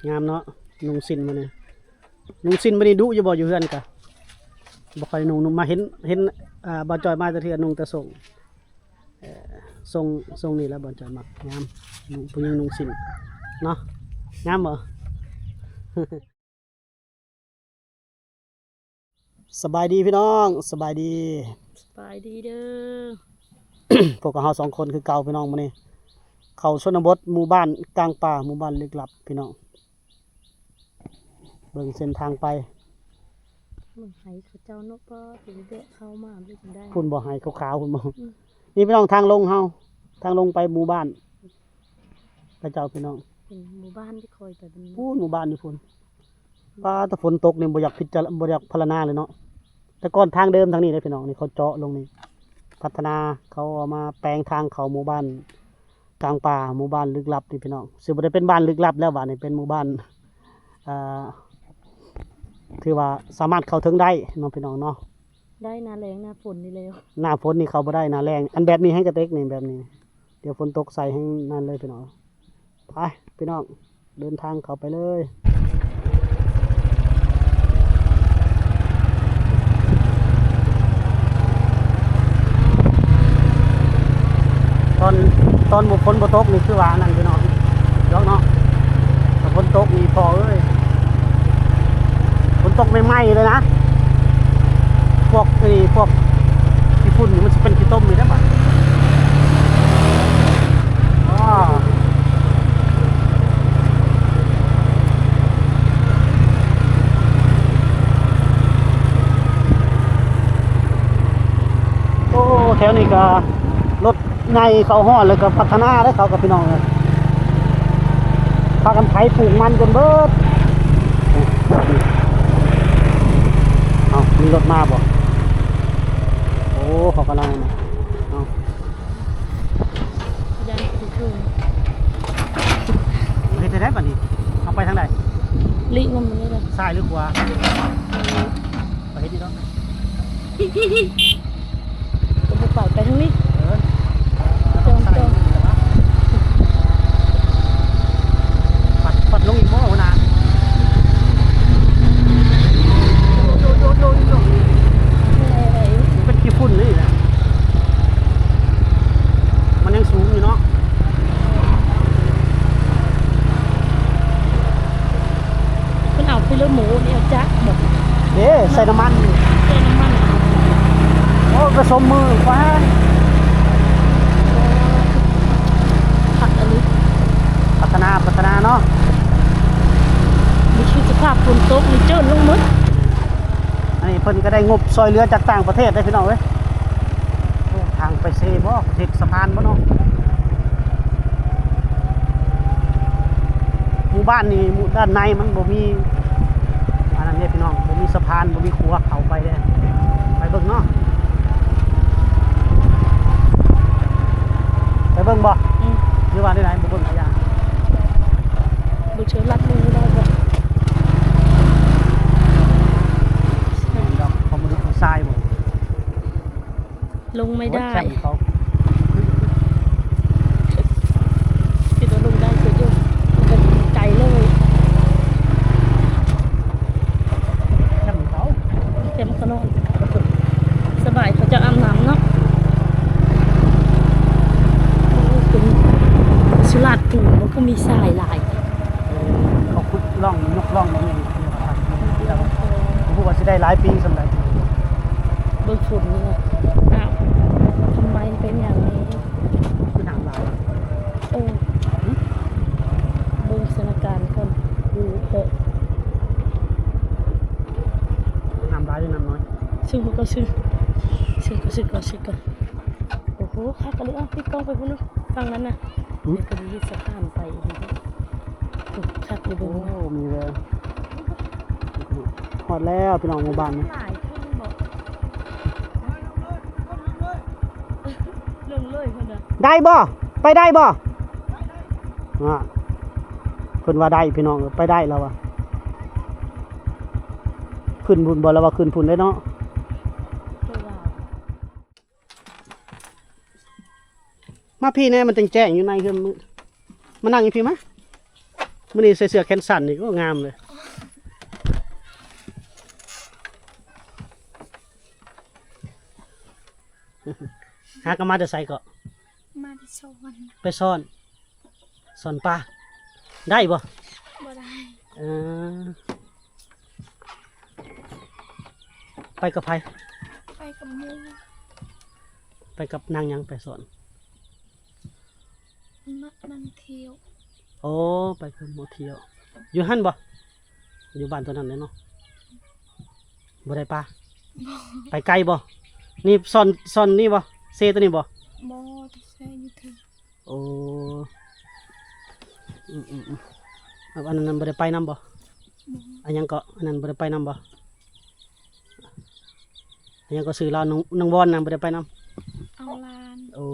ງາມເນາະ ນຸ່ງສິ້ນມື້ນີ້ ນຸ່ງສິ້ນມື້ນີ້ດຸຢູ່ບໍ່ ຢູ່ເຮືອນກະບໍ່ຄ່ອຍນຸ່ງ ນຸ່ງມາເຫັນ ເຫັນ ອ່າ ບ່າວຈ່ອຍມາແຕ່ເທື່ອນຸ່ງແຕ່ສົ້ງ ເອີ ຊົງ ຊົງນີ້ແຫຼະບ່າວຈ່ອຍມັກ ງາມ ນຸ່ງ ຜູ້ຍິງນຸ່ງສິ້ນເນາະ ງາມບໍ່? ສະບາຍດີພີ່ນ້ອງ ສະບາຍດີ ສະບາຍດີເດີ ພວກເຮົາສອງຄົນຄືເກົ່າພີ່ນ້ອງ ມື້ນີ້ເຂົ້າຊົນນະບົດ ໝູ່ບ້ານກາງປ່າ ໝູ່ບ້ານລຶກລັບພີ່ນ້ອງ ເບິ່ງເສັ້ນທາງໄປ ເບິ່ງໄຮ່ເຂົາເຈົ້າເນາະ ປ້າ ຊິໄດ້ເຂົ້າມາໄດ້ຈັ່ງໃດ ພຸ້ນບໍ່ ໄຮ່ຂາວໆ ພຸ້ນບໍ່ ອືມ ນີ້ພີ່ນ້ອງ ທາງລົງເຮົາ ທາງລົງໄປໝູ່ບ້ານ ເຂົາເຈົ້າພີ່ນ້ອງ ເປັນໝູ່ບ້ານທີ່ຄ່ອຍໄປ ພຸ້ນ ໝູ່ບ້ານຢູ່ພຸ້ນ ປ້າ ແຕ່ຝົນຕົກນີ້ບໍ່ຢາກພິຈາລະ ບໍ່ຢາກພັດທະນາເລີຍເນາະ ແຕ່ກ່ອນທາງເດີມທາງນີ້ເດ້ພີ່ນ້ອງ ນີ້ເຂົາເຈາະລົງນີ້ ພັດທະນາ ເຂົາເອົາມາແປງທາງເຂົ້າໝູ່ບ້ານກາງປ່າ ໝູ່ບ້ານລຶກລັບນີ້ພີ່ນ້ອງ ຊິບໍ່ໄດ້ເປັນບ້ານລຶກລັບແລ້ວ ບາດນີ້ເປັນໝູ່ບ້ານ ອ່າ ຖືວ່າສາມາດເຂົ້າເຖິງໄດ້ເນາະພີ່ນ້ອງເນາະ ໄດ້ໜ້າແລ້ງໜ້າຝົນນີ້ແລ້ວ ໜ້າຝົນນີ້ເຂົ້າບໍ່ໄດ້ ໜ້າແລ້ງ ອັນແບບນີ້ແຮງກະເຕັກນີ້ ແບບນີ້ ດຽວຝົນຕົກໃສ່ແຮງນັ້ນເລີຍພີ່ນ້ອງ ໄປພີ່ນ້ອງ ເດີນທາງເຂົ້າໄປເລີຍ ຕອນ ຕອນບໍ່ ຝົນບໍ່ຕົກນີ້ຄືວ່າອັນນັ້ນພີ່ນ້ອງ ດອກເນາະ ຖ້າຝົນຕົກນີ້ພໍ່ເອີຍ ຝົນຕົກໃໝ່ໆເລີຍນະ ພວກ ເອີ ພວກຂີ້ຝຸ່ນນີ້ມັນຊິເປັນຂີ້ຕົມອີກແລ້ວບາດ ອໍ ໂອ້ ແຖວນີ້ກະລົດ ໃຫຍ່ເຂົ້າຮອດແລ້ວກໍພັດທະນາເດ້ ເຂົາກັບພີ່ນ້ອງເອີຍ ພາກັນໄຖປູກມັນຈົນເບິດ ເອົ້າ ມີລົດມາບໍ່ ໂອ້ ເຂົາກຳລັງ ເອົ້າ ຢ້ານຖືກ ເຮັດຈັ່ງໃດບາດນີ້ ເຮົາໄປທາງໃດ ຫຼີກນຳມັນນີ້ລະ ຊ້າຍຫຼືຂວາ ໄປເຮັດນີ້ເນາະ ກໍບໍ່ໄປ ໄປທາງນີ້ ເອີ ຕ້ອງ ຕ້ອງ ປັດ ປັດລົງອີກບໍ່ຫົວໜ້າ ໂດດ ໂດດ ໂດດ ໂດດ ເປັນຂີ້ຝຸ່ນນີ້ນະ ມັນຍັງສູງຢູ່ເນາະ. ເພິ່ນເອົາໄປລົງໝູນີ້ ຈັກບໍ່ ເດ້ ໃສ່ນ້ຳມັນ ໃສ່ນ້ຳມັນ ໂອ້ ກະສົມມືໄປ ຄັກອີ່ຫຼີ ພັດທະນາ ພັດທະນາເນາະ ນີ້ຄືສະພາບຝົນຕົກນີ້ ເຈີນລົງໝົດ ອັນນີ້ເພິ່ນກະໄດ້ງົບຊ່ອຍເຫຼືອຈາກຕ່າງປະເທດເດ້ພີ່ນ້ອງເອີຍ. ໂອ້ ທາງໄປເຊບໍ່ ເຮັດສະພານບໍ່ເນາະ ໝູ່ບ້ານນີ້ ໝູ່ ດ້ານໃນມັນບໍ່ມີອັນນັ້ນເດ້ພີ່ນ້ອງ ບໍ່ມີສະພານ ບໍ່ມີຂົວເຂົ້າໄປເດ້ ໄປເບິ່ງເນາະ ໄປເບິ່ງບໍ່ ອືມ ຫຼືວ່າແນວໃດ ບໍ່ເບິ່ງກະຢ່າ ບໍ່ເຊີລັດມືໄດ້ບໍ່ ແມ່ນດອກ ເຂົາບໍ່ໄດ້ຜູ້ຊາຍບໍ່. ลงไม่ได้ โอ๊ย แคมเขา คิดว่าลงได้สุดอยู่ มันก็ไกลเลย แคมเขา แคมเขานอน สบาย เขาจะอาบน้ำเนาะ โอ้ เป็นสุราษฎร์ปูน มันก็มีทรายหลาย เขาขุดร่อง ยกร่องมานี่ บ่ฮู้ວ່າຊິໄດ້ຫຼາຍປີສ່ຳໃດ ເບິ່ງຝົນນີ້ນະ ອ້າວ ທຳໄມເປັນຢ່າງນີ້ ຄືນ້ຳຫຼາຍ ໂອ້ ຫຶ ເບິ່ງສະຖານະການກ່ອນ ໂອ້ໂຫ ນ້ຳຫຼາຍຫຼືນ້ຳນ້ອຍ ຊື້ກ່ອນ ຊື້ ຊື້ກ່ອນ ຊື້ກ່ອນ ຊື້ກ່ອນ ໂອ້ໂຫ ຄັກອີ່ຫຼີ ເອົາ ປິດກ້ອງໄປພຸ້ນເນາະ ຝັ່ງນັ້ນນະ ຫຶ ເປັນສະພານໄປອີ່ຫຼີ ຄັກຢູ່ເບິ່ງ ໂອ້ ມີແວວ ຮອດແລ້ວພີ່ນ້ອງ ໝູ່ບ້ານນີ້ ຫຼາຍຄົນບໍ່ ລົງເລີຍເພິ່ນວ່າ ໄດ້ບໍ່ ໄປໄດ້ບໍ່ ອ່າ ເພິ່ນວ່າໄດ້ພີ່ນ້ອງ ໄປໄດ້ລາວວ່າ ຂຶ້ນພຸ້ນບໍ່ ລາວວ່າຂຶ້ນພຸ້ນເດ້ເນາະ ມາພີ້ແດ່ ມັນຈັ່ງແຈ້ງ ຢູ່ໃນເຮືອນມືດ ມານັ່ງຢູ່ພີ້ມາ ມື້ນີ້ໃສ່ເສື້ອແຂນສັ້ນອີກ ໂອ້ ງາມເລີຍ. ຫາກັນມາແຕ່ໃສເກາະ? ມາແຕ່ສອນ. ໄປສອນ? ສອນປາ ໄດ້ບໍ່? ບໍ່ໄດ້. ເອີ ໄປກັບໃຜ? ໄປກັບໝູ່. ໄປກັບນາງຫຍັງໄປສອນ? ນາງທ່ຽວ. ໂອ້ ໄປກັບໝູ່ທ່ຽວ. ຢູ່ຫັ້ນບໍ່? ຢູ່ບ້ານຕົວນັ້ນແຫຼະເນາະ. ບໍ່ໄດ້ປາ? ບໍ່. ໄປໄກບໍ່? ນີ້ສອນ ສອນນີ້ບໍ່? ເຊຕົວນີ້ບໍ່? ບໍ່ ແຕ່ເຊຢູ່ເທິງ. ໂອ້ ອືມໆໆ ອັນນັ້ນບໍ່ໄດ້ໄປນຳບໍ່? ບໍ່. ອັນຫຍັງເກາະ? ອັນນັ້ນບໍ່ໄດ້ໄປນຳບໍ່? ອັນຫຍັງເກາະ ຊື່ລາວ ນ້ອງ ນ້ອງວອນນະ ບໍ່ໄດ້ໄປນຳ? ເອົາຫຼານ. ໂອ້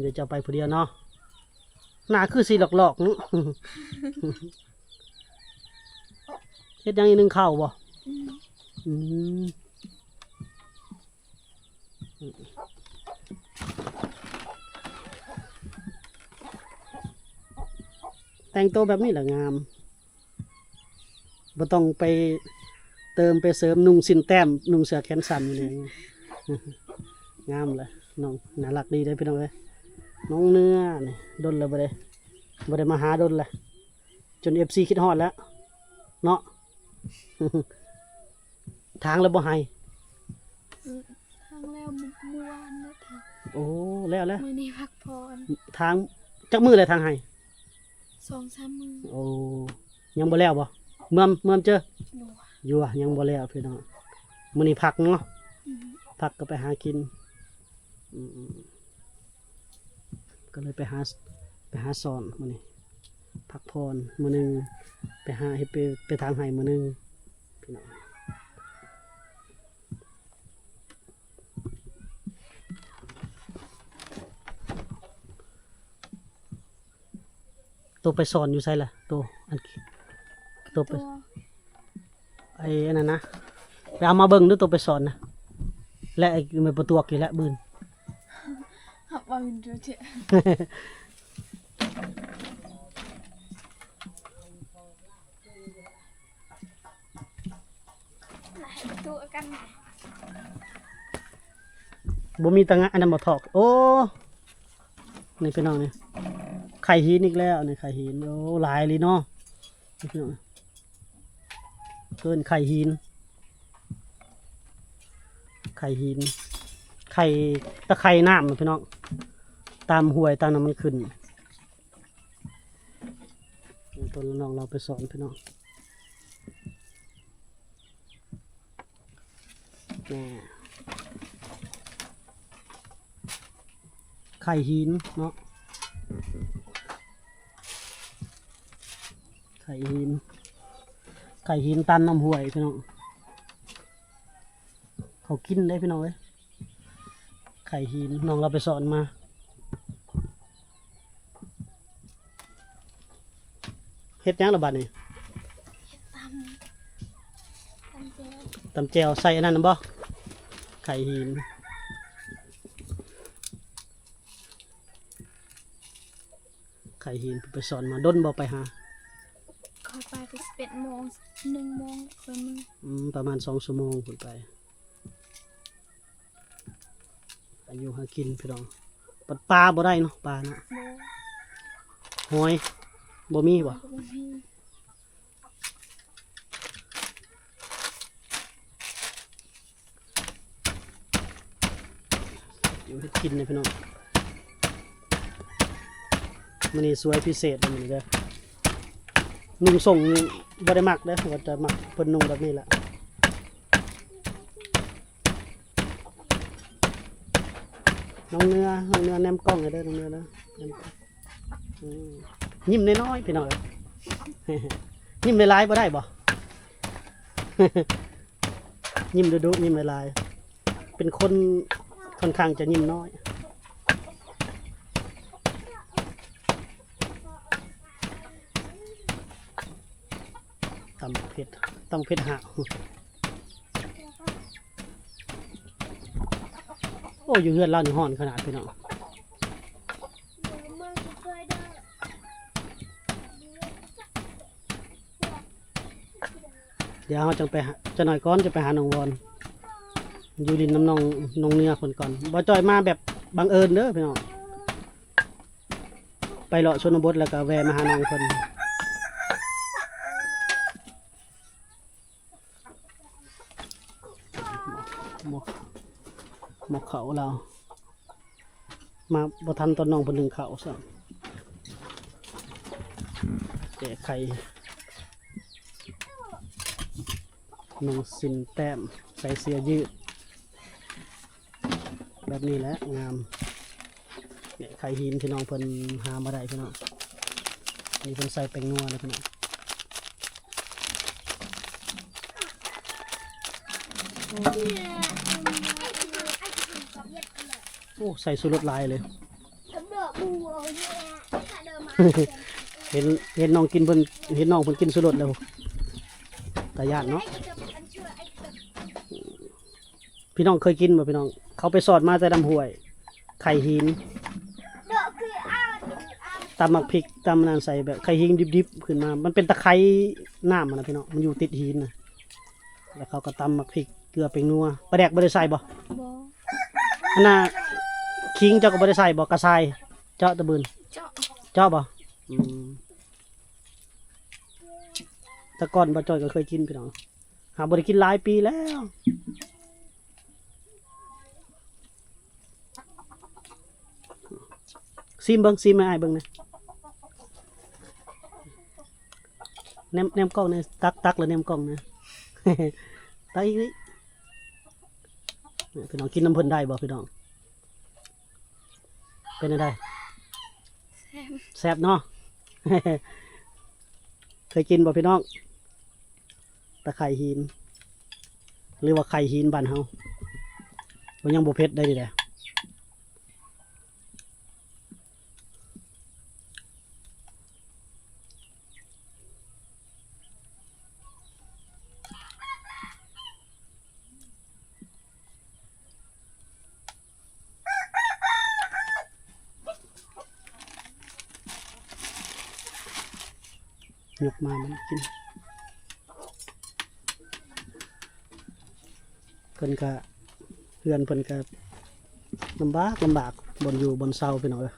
ດຽວເຈົ້າໄປຜູ້ດຽວເນາະ. ໜ້າຄືຊິຫຼອກໆ ເນາະ. ເຮັດຫຍັງອີກ ໜຶ້ງເຂົ້າບໍ່? ອືມ ອືມ. ແຕ່ງໂຕແບບນີ້ລະງາມ ບໍ່ຕ້ອງໄປເຕີມໄປເສີມ ນຸ່ງສິ້ນແຕ້ມ ນຸ່ງເສື້ອແຂນສັ້ນນີ້ ງາມລະ. ນ້ອງໜ້າຮັກດີເດ້ພີ່ນ້ອງເອີຍ. ນ້ອງເນື້ອນີ້ດົນລະບໍ່ໄດ້ ບໍ່ໄດ້ມາຫາດົນລະ ຈົນເອັຟຊີຄິດຮອດແລ້ວເນາະ. ຖາງແລ້ວບໍ່ໄຮ່? ອືມ ຖາງແລ້ວ ມື້ ມື້ວານນີ້ຖາງ. ໂອ້ ແລ້ວແລ້ວ ມື້ນີ້ພັກຜ່ອນ. ຖາງຈັກມື້ແລ້ວ ຖາງໄຮ່? ສອງສາມມື້. ໂອ້ ຍັງບໍ່ແລ້ວບໍ່? ເມືອມ ເມືອມເຈີ? ບໍ່. ຢູ່ ຍັງບໍ່ແລ້ວພີ່ນ້ອງ. ມື້ນີ້ພັກເນາະ. ອືມ ພັກກໍໄປຫາກິນ. ອືມ ກໍເລີຍໄປຫາ ໄປຫາສອນມື້ນີ້ ພັກຜ່ອນມື້ໜຶ່ງ ໄປຫາເຮັດ ໄປ ໄປຖາງໄຮ່ມື້ໜຶ່ງພີ່ນ້ອງ. ໂຕໄປສອນຢູ່ໃສລະ? ໂຕ ອັນ ໂຕໄປ ໂຕ ໄອ້ອັນນັ້ນນະ ໄປເອົາມາເບິ່ງດູ ໂຕໄປສອນນະ ແລະໄອ້ແມ່ປະຕວກນີ້ແຫຼະບືນ. ເອົາບຶນດູເຈ ໂຕກັນ ບໍ່ມີຕະງະ ອັນນັ້ນບໍ່ຖອກ. ໂອ້ ນີ້ພີ່ນ້ອງນີ້ ໄຂ່ຫີນອີກແລ້ວນີ້ ໄຂ່ຫີນ. ໂອ້ ຫຼາຍອີ່ຫຼີເນາະ. ເອີ້ນໄຂ່ຫີນ ໄຂ່ຫີນ ໄຂ່ ຕະໄຄນ້ຳນະພີ່ນ້ອງ ຕາມຫ້ວຍຕາມນັ້ນມັນຂຶ້ນ. ຕົວນ້ອງລາວໄປສອນພີ່ນ້ອງ. ໄຂ່ຫີນເນາະ ໄຂ່ຫີນ ໄຂ່ຫີນຕາມນ້ຳຫ້ວຍພີ່ນ້ອງ. ເຂົາກິນໄດ້ພີ່ນ້ອງເອີຍ ໄຂ່ຫີນ ນ້ອງລາວໄປສອນມາ. ເຮັດຫຍັງລະບາດນີ້? ເຮັດຕຳ ຕຳແຈ່ວ ຕຳແຈ່ວໃສ່ອັນນັ້ນນະບໍ່? ໄຂ່ຫີນ ໄຂ່ຫີນ. ໄປສອນມາດົນບໍ່? ໄປຫາ ຂ້ອຍໄປແຕ່ສິບເອັດໂມງ ໜຶ່ງໂມງຂ້ອຍມາ. ອືມ ປະມານສອງຊົ່ວໂມງພຸ້ນໄປ. ຫາຢູ່ຫາກິນພີ່ນ້ອງ. ປັດປາບໍ່ໄດ້ເນາະ ປານະ ບໍ່ ຫອຍບໍ່ມີບໍ່? ບໍ່ມີ. ຢູ່ເຮັດກິນເດ້ພີ່ນ້ອງ. ມື້ນີ້ສວຍພິເສດເດ້ມື້ນີ້ເດີ. ນຸ່ງສົ້ງນີ້ບໍ່ໄດ້ມັກເດ້ ວ່າແຕ່ມັກເພິ່ນນຸ່ງແບບນີ້ແຫຼະ. ນ້ອງເນື້ອ ນ້ອງເນື້ອແນມກ້ອງໃຫ້ເດີ ນ້ອງເນື້ອເດີ ແນມກ້ອງ. ອືມ ຍິ້ມນ້ອຍໆ ພີ່ນ້ອງເອີຍ. ຍິ້ມຫຼາຍໆ ບໍ່ໄດ້ບໍ່? ຍິ້ມດຸໆ ຍິ້ມຫຼາຍໆ ເປັນຄົນຂ້ອນຂ້າງຈະຍິ້ມນ້ອຍ. ຕຳເຜັດ ຕຳເຜັດຫາວ. ໂອ້ ຢູ່ເຮືອນລາວນີ້ຮ້ອນຂະໜາດພີ່ນ້ອງ. ເອີ ມາຊ່ວຍເດີ. ດຽວເຮົາຈັ່ງໄປຫາ ຈັກໜ້ອຍກ່ອນຈະໄປຫານ້ອງວອນ ຢູ່ຫຼິ້ນນຳນ້ອງ ນ້ອງເນືອເພິ່ນກ່ອນ. ບໍ່ຈ່ອຍມາແບບບັງເອີນເດີພີ່ນ້ອງ ໄປເລາະຊົນນະບົດແລ້ວກໍແວ່ມາຫານ້ອງເພິ່ນ. ໝໍກ ໝໍກເຂົ້າລາວ ມາບໍ່ທັນຕອນນ້ອງເພິ່ນໜຶ້ງເຂົ້າຊ້ຳ. ແກ້ໄຂ ນຸ່ງສິ້ນແຕ້ມ ໃສ່ເສື້ອຍືດ ແບບນີ້ແຫຼະງາມ. ແກ້ໄຂຫີນ ພີ່ນ້ອງເພິ່ນຫາມາໄດ້ພີ່ນ້ອງ. ນີ້ເພິ່ນໃສ່ແປ້ງນົວເດ້ພີ່ນ້ອງ. ໂອ້ ໃສ່ຊູລົດຫຼາຍເລີຍ. ເຫັນ ເຫັນນ້ອງກິນເພິ່ນ ເຫັນນ້ອງເພິ່ນກິນຊູລົດແລ້ວ ຕາຢ້ານເນາະ. ພີ່ນ້ອງເຄີຍກິນບໍ່ພີ່ນ້ອງ? ເຂົາໄປຊອດມາແຕ່ນ້ຳຫ້ວຍ ໄຂ່ຫີນ ຕຳໝາກພິກ ຕຳອັນນັ້ນໃສ່ແບບໄຂ່ຫີນດິບໆ ຂຶ້ນມາ ມັນເປັນຕະໄຄນ້ຳຫັ້ນນະພີ່ນ້ອງ ມັນຢູ່ຕິດຫີນນະ. ແລ້ວເຂົາກໍຕຳໝາກພິກ ເກືອ ແປ້ງນົວ. ປາແດກບໍ່ໄດ້ໃສ່ບໍ່? ບໍ່. ອັນນ່າ ຂີງເຈົ້າກໍບໍ່ໄດ້ໃສ່ບໍ່? ກະຊາຍ ເຈາະຕະບືນ ເຈາະ ເຈາະບໍ່? ອືມ ແຕ່ກ່ອນບໍ່ຈ່ອຍກໍເຄີຍກິນພີ່ນ້ອງ ຫາບໍ່ໄດ້ກິນຫຼາຍປີແລ້ວ. ຊີມເບິ່ງ ຊີມໃຫ້ອ້າຍເບິ່ງແດ່. ແນມ ແນມກ້ອງແດ່ ຕັກ ຕັກແລ້ວແນມກ້ອງແດ່. ຕັກອີກ ນີ້ພີ່ນ້ອງ ກິນນຳເພິ່ນໄດ້ບໍ່ພີ່ນ້ອງ? ເປັນຈັ່ງໃດ? ແຊບ ແຊບເນາະ. ເຄີຍກິນບໍ່ພີ່ນ້ອງ? ຕະໄຄຫີນ ຫຼືວ່າໄຂ່ຫີນບ້ານເຮົາ ມັນຍັງບໍ່ເຜັດໄດ໋ນີ້ແຫຼະ. ຍົກມາມັນກິນ ເພິ່ນກະ ເຮືອນເພິ່ນກະລຳບາກ ລຳບາກ ບ່ອນຢູ່ບ່ອນເຊົາພີ່ນ້ອງເອີຍ.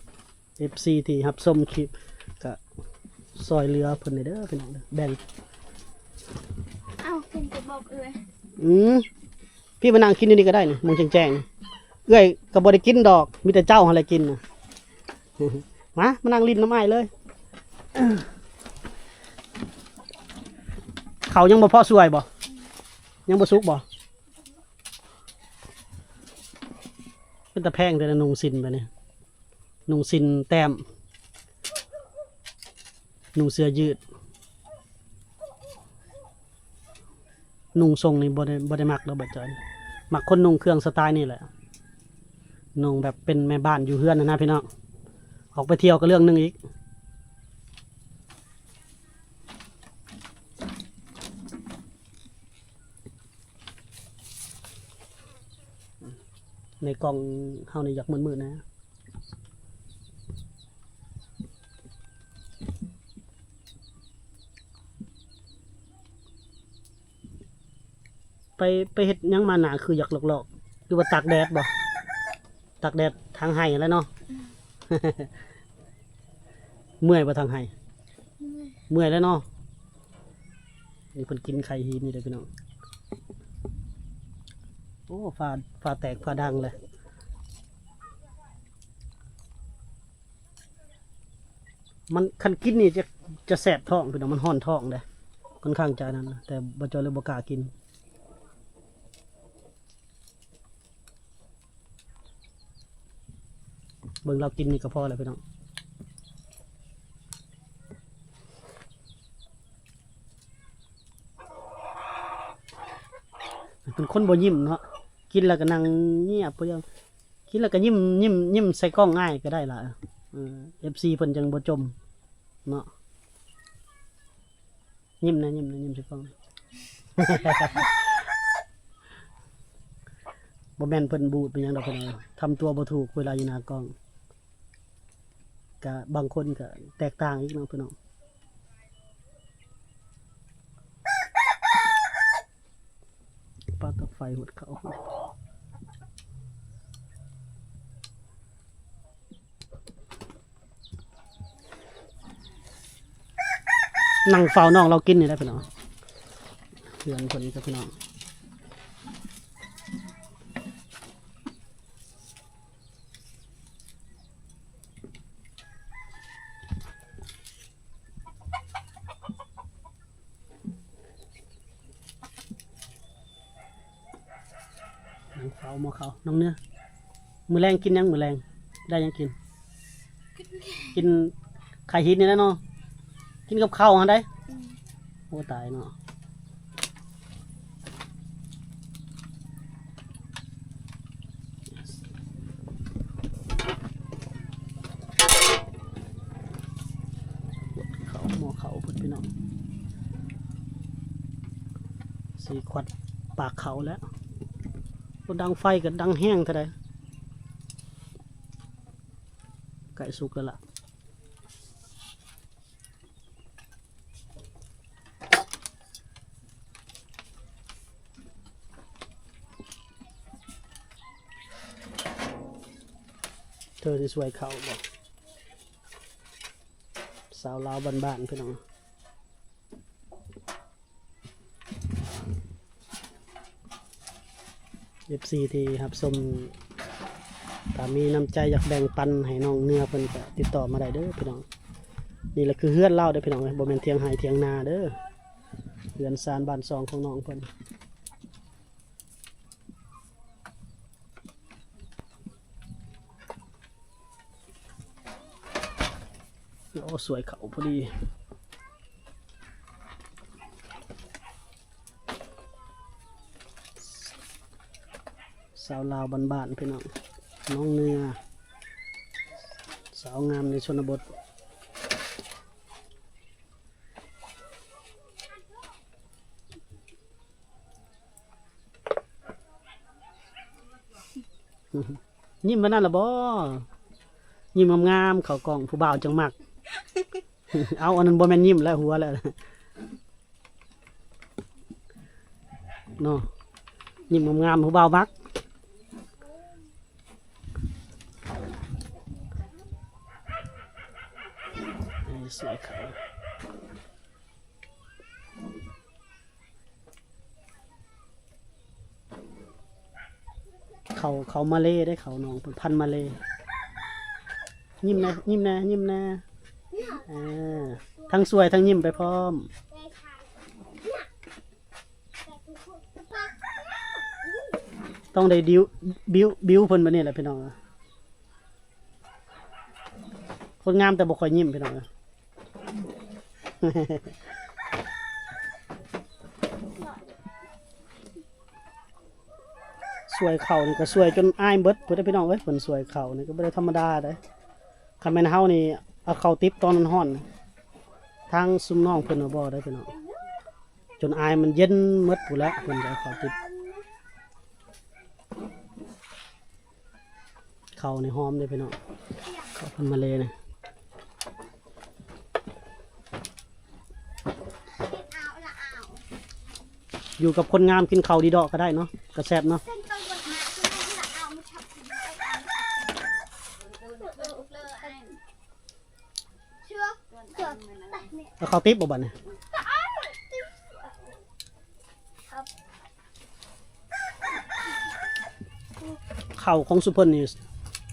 ເອັຟຊີທີ່ຮັບຊົມຄລິບກະຊ່ອຍເຫຼືອເພິ່ນແດ່ເດີພີ່ນ້ອງເດີ ແບ່ງ. ເອົ້າ ເພິ່ນກະບອກເອື້ອຍ ອືມ ພີ່ມານັ່ງກິນຢູ່ນີ້ກໍໄດ້ນີ້ ມຸງແຈ້ງໆ ເອື້ອຍກໍບໍ່ໄດ້ກິນດອກ ມີແຕ່ເຈົ້າຫັ້ນແຫຼະກິນນະ. ມາ ມານັ່ງຫຼິ້ນນຳອ້າຍເລີຍ. ເຂົ້າຍັງບໍ່ພໍສວຍບໍ່? ຍັງບໍ່ສຸກບໍ່? ເປັນຕາແພງແທ້ນະ ນຸ່ງສິ້ນແບບນີ້ ນຸ່ງສິ້ນແຕ້ມ ນຸ່ງເສື້ອຍືດ. ນຸ່ງຊົງນີ້ບໍ່ໄດ້ ບໍ່ໄດ້ມັກດອກ ບ່າວຈ້ອຍ ມັກຄົນນຸ່ງເຄື່ອງສະໄຕນີ້ແຫຼະ ນຸ່ງແບບເປັນແມ່ບ້ານຢູ່ເຮືອນຫັ້ນນະພີ່ນ້ອງ. ອອກໄປທ່ຽວກໍເລື່ອງໜຶ່ງອີກ. ໃນກ້ອງເຮົານີ້ຢາກມືດໆ ນະ. ໄປ ໄປເຮັດຫຍັງມາ ໜ້າຄືຢາກລອກໆ ຫຼືວ່າຕາກແດດບໍ່? ຕາກແດດທາງໄຮ່ຫັ້ນແຫຼະເນາະ. ເມື່ອຍບໍ່ທາງໄຮ່? ເມື່ອຍ ເມື່ອຍແລ້ວເນາະ. ນີ້ເພິ່ນກິນໄຂ່ຫີນນີ້ເດ້ພີ່ນ້ອງ. ໂອ້ ຟ້າ ຟ້າແຕກຟ້າດັງເລີຍ. ມັນ ຄັນກິນນີ້ຈະ ຈະແສບທ້ອງພີ່ນ້ອງ ມັນຮ້ອນທ້ອງເດ້ ຂ້ອນຂ້າງຈະອັນນັ້ນ ແຕ່ບ່າວຈ້ອຍເລີຍບໍ່ກ້າກິນ. ເບິ່ງລາວກິນນີ້ກໍພໍແລ້ວພີ່ນ້ອງ. ເປັນຄົນບໍ່ຍິ້ມເນາະ ກິນແລ້ວກໍນັ່ງງຽບຜູ້ດຽວ ກິນແລ້ວກໍຍິ້ມ ຍິ້ມ ຍິ້ມໃສ່ກ້ອງອ້າຍກໍໄດ້ລະ. ເອີ ເອັຟຊີເພິ່ນຈັ່ງບໍ່ຈົ່ມເນາະ. ຍິ້ມແດ່ ຍິ້ມແດ່ ຍິ້ມໃສ່ກ້ອງ. ບໍ່ແມ່ນເພິ່ນບູດເປັນຫຍັງດອກພີ່ນ້ອງ ທຳຕົວບໍ່ຖືກເວລາຢູ່ໜ້າກ້ອງ. ກະບາງຄົນກະແຕກຕ່າງອີກເນາະພີ່ນ້ອງ. ປາດ ເຕົາໄຟຫົດເຂົ້າ ນັ່ງເຝົ້ານ້ອງລາວກິນນີ້ແຫຼະພີ່ນ້ອງ ເຮືອນເພິ່ນນີ້ກັບພີ່ນ້ອງ. ນັ່ງເຝົ້າໝໍ້ເຂົ້າ ນ້ອງເນືອ ມື້ແລງກິນຫຍັງ? ມື້ແລງໄດ້ຫຍັງກິນ? ກິນໄຂ່ຫີນນີ້ແຫຼະເນາະ ກິນກັບເຂົ້າຫັ້ນໃດ໋. ອືມ ໂອ້ ຕາຍເນາະ ເຂົ້າ ໝໍ້ເຂົ້າພຸ້ນພີ່ນ້ອງ ສີຄວັດປາກເຂົ້າແລ້ວ. ໂອ້ ດັງໄຟກໍດັງແຮງເທົ່າໃດ ໃກ້ສຸກແລ້ວລະ. ເທີຊິຊ່ວຍເຂົ້າບໍ່? ສາວລາວບ້ານໆ ພີ່ນ້ອງ. ເອັຟຊີ ທີ່ຮັບຊົມ ຖ້າມີນ້ຳໃຈຢາກແບ່ງປັນໃຫ້ນ້ອງເນືອເພິ່ນ ກໍຕິດຕໍ່ມາໄດ້ເດີພີ່ນ້ອງ. ນີ້ລະຄືເຮືອນລາວເດີພີ່ນ້ອງເອີຍ ບໍ່ແມ່ນຖຽງໄຮ່ຖຽງນາເດີ ເຮືອນຊານບ້ານຊ່ອງຂອງນ້ອງເພິ່ນ. ໂອ້ ສວຍເຂົ້າພໍດີ ສາວລາວບ້ານໆ ພີ່ນ້ອງ ນ້ອງເນືອ ສາວງາມໃນຊົນນະບົດ. ຍິ້ມປານນັ້ນລະບໍ? ຍິ້ມງາມໆ ເຂົ້າກ້ອງ ຜູ້ບ່າວຈັ່ງມັກ. ເອົາ ອັນນັ້ນບໍ່ແມ່ນຍິ້ມແລ້ວ ຫົວແລ້ວເນາະ. ຍິ້ມງາມໆ ຜູ້ບ່າວມັກ. ເອີ ສວຍເຂົ້າ. ເຂົ້າ ເຂົ້າມາເລເດ້ ເຂົ້ານ້ອງເພິ່ນ ພັນມາເລ. ຍິ້ມແດ່ ຍິ້ມແດ່ ຍິ້ມແດ່. ເອີ ທັງສວຍທັງຍິ້ມໄປພ້ອມ. ຕ້ອງໄດ້ດິວ ບິວ ບິວເພິ່ນແບບນີ້ແຫຼະ ພີ່ນ້ອງ. ຄົນງາມແຕ່ບໍ່ຄ່ອຍຍິ້ມ ພີ່ນ້ອງເອີຍ. ສວຍເຂົ້ານີ້ກໍສວຍຈົນອາຍເບິດພຸ້ນເດ້ ພີ່ນ້ອງເອີຍ. ເພິ່ນສວຍເຂົ້ານີ້ກໍບໍ່ໄດ້ທຳມະດາເດ້. ຄັນແມ່ນເຮົານີ້ເອົາເຂົ້າຕິບຕອນຮ້ອນໆ ທາງຊຸມນ້ອງເພິ່ນບໍ່ໄດ້ ພີ່ນ້ອງ. ຈົນອາຍມັນເຢັນໝົດພຸ້ນແຫຼະ ເພິ່ນກໍເຂົ້າຕິບ. ເຂົ້ານີ້ຫອມເດ້ພີ່ນ້ອງ ເຂົ້າພັນມາເລນີ້. ຢູ່ກັບຄົນງາມກິນເຂົ້າດີເດາະກໍໄດ້ເນາະ ກໍແຊບເນາະ. ເອົາເຂົ້າຕິບບໍ່ບັດນີ້? ເຂົ້າຂອງຊຸມເພິ່ນນີ້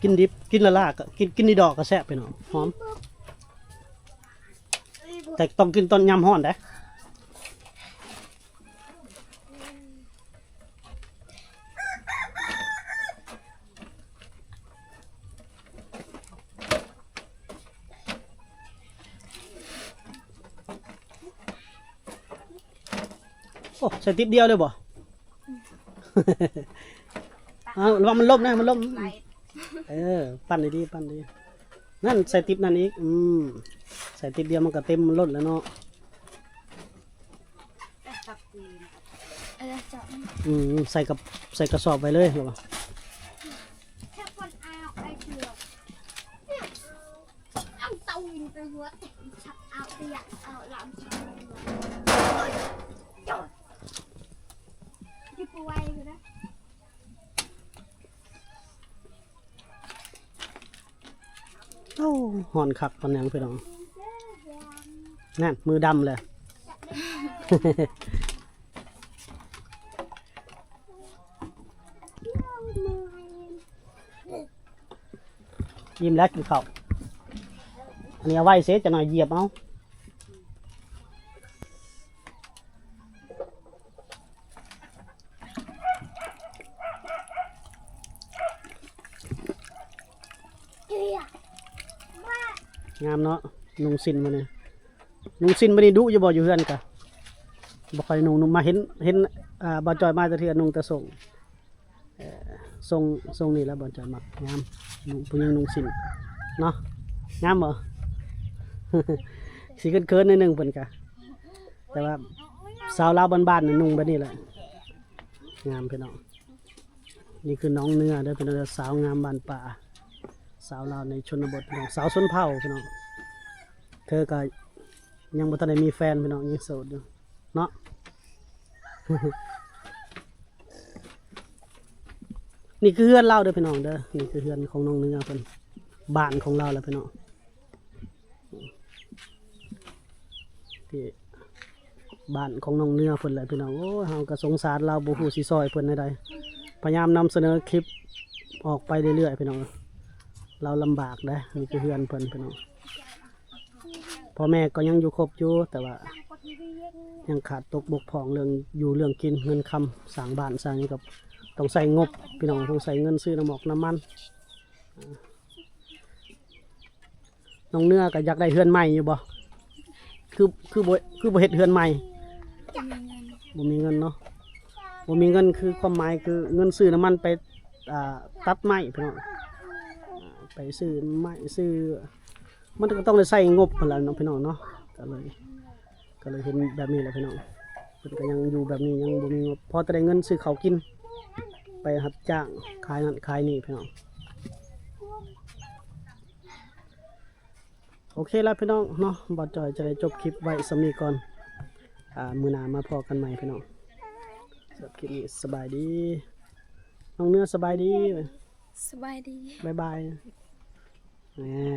ກິນດິບ ກິນລະລາ ກໍກິນ ກິນດີດອກກໍແຊບ ພີ່ນ້ອງ ຫອມ. ແຕ່ຕ້ອງກິນຕອນຍາມຮ້ອນເດ້. ໂອ້ ໃສ່ຕິບດຽວເລີຍບໍ່? ເອົາ ລະວັງມັນລົ້ມນະ ມັນລົ້ມ. ເອີ ປັ່ນດີໆ ປັ່ນດີ. ນັ້ນ ໃສ່ຕິບນັ້ນອີກ. ອືມ ໃສ່ຕິບດຽວມັນກໍເຕັມ ມັນລົ້ນແລ້ວເນາະ. ເອີ ເຈົ້າ ອືມ ໃສ່ກັບ ໃສ່ກະສອບໄວ້ເລີຍ ລະວ່າ. ເອົາເຕົາອີກໄປຫົວແຕກ ສັບເອົາ ໄປຢາກເອົາລາວສັບເອົາ. ໂອ້ ຮ້ອນຄັກປານຫຍັງພີ່ນ້ອງ. ນັ້ນ ມືດຳແລ້ວ. ອີ່ມແລ້ວກິນເຂົ້າ. ອັນນີ້ເອົາໄວ້ເສ ຈັກໜ້ອຍຢຽບເອົາ. ງາມເນາະ ນຸ່ງສິ້ນມື້ນີ້. ນຸ່ງສິ້ນມື້ນີ້ດຸຢູ່ບໍ່ ຢູ່ເຮືອນກະບໍ່ຄ່ອຍນຸ່ງ. ນຸ່ງມາເຫັນ ເຫັນ ອ່າ ບ່າວຈ້ອຍມາແຕ່ເທື່ອນຸ່ງແຕ່ສົ້ງ ເອີ ຊົງ ຊົງນີ້ແຫຼະບ່າວຈ້ອຍມັກ ງາມ. ນຸ່ງ ຜູ້ຍິງນຸ່ງສິ້ນເນາະ ງາມບໍ່? ຊິເຂີນໆໜ້ອຍໜຶ່ງເພິ່ນກະ ແຕ່ວ່າສາວລາວບ້ານໆນະນຸ່ງແບບນີ້ແຫຼະ ງາມພີ່ນ້ອງ. ນີ້ຄືນ້ອງເນືອເດີພີ່ນ້ອງເດີ ສາວງາມບ້ານປ່າ ສາວລາວໃນຊົນນະບົດພີ່ນ້ອງ ສາວຊົນເຜົ່າພີ່ນ້ອງ. ເທີກະຍັງບໍ່ທັນໄດ້ມີແຟນພີ່ນ້ອງ ຍັງໂສດຢູ່ເນາະ. ນີ້ຄືເຮືອນລາວເດີພີ່ນ້ອງເດີ ນີ້ຄືເຮືອນຂອງນ້ອງເນືອເພິ່ນ ບ້ານຂອງລາວແຫຼະພີ່ນ້ອງ. ທີ່ບ້ານຂອງນ້ອງເນືອເພິ່ນແຫຼະພີ່ນ້ອງ. ໂອ້ຍ ເຮົາກໍສົງສານລາວ ບໍ່ຮູ້ຊິຊ່ອຍເພິ່ນແນວໃດ. ພະຍາຍາມນຳສະເໜີຄລິບອອກໄປເລື້ອຍໆພີ່ນ້ອງ ລາວລຳບາກເດ້. ນີ້ຄືເຮືອນເພິ່ນພີ່ນ້ອງ ພໍ່ແມ່ກໍຍັງຢູ່ຄົບຢູ່ ແຕ່ວ່າຍັງຂາດຕົກບົກຜ່ອງເລື່ອງຢູ່ເລື່ອງກິນ ເງິນຄຳ ສ້າງບ້ານສ້າງຫຍັງກໍຕ້ອງໃຊ້ງົບພີ່ນ້ອງ ຕ້ອງໃຊ້ເງິນຊື້ນ້ຳໝອກນ້ຳມັນ. ນ້ອງເນືອກໍຢາກໄດ້ເຮືອນໃໝ່ຢູ່ບໍ່? ຄື ຄືບໍ່ ຄືບໍ່ເຮັດເຮືອນໃໝ່? ບໍ່ມີເງິນ ບໍ່ມີເງິນເນາະ ບໍ່ມີເງິນ ຄືຄວາມໝາຍຄືເງິນຊື້ນ້ຳມັນໄປ ອ່າ ຕັດໄມ້ພີ່ນ້ອງ ໄປຊື້ໄມ້ຊື້ ມັນກໍຕ້ອງໄດ້ໃຊ້ງົບຫັ້ນແຫຼະເນາະພີ່ນ້ອງເນາະ ກໍເລີຍ ກໍເລີຍເຫັນແບບນີ້ແຫຼະພີ່ນ້ອງ. ເພິ່ນກໍຍັງຢູ່ແບບນີ້ ຍັງບໍ່ມີງົບ ພໍແຕ່ໄດ້ເງິນຊື້ເຂົ້າກິນ ໄປຮັບຈ້າງຂາຍນັ້ນຂາຍນີ້ພີ່ນ້ອງ. ໂອເຄລະພີ່ນ້ອງເນາະ ບ່າວຈ້ອຍຈະໄດ້ຈົບຄລິບໄວ້ສ່ຳນີ້ກ່ອນ ອ່າ ມື້ໜ້າມາພໍ້ກັນໃໝ່ພີ່ນ້ອງ. ສຳລັບຄລິບນີ້ສະບາຍດີ ນ້ອງເນືອ ສະບາຍດີ ສະບາຍດີ ບາຍບາຍ ແນ່.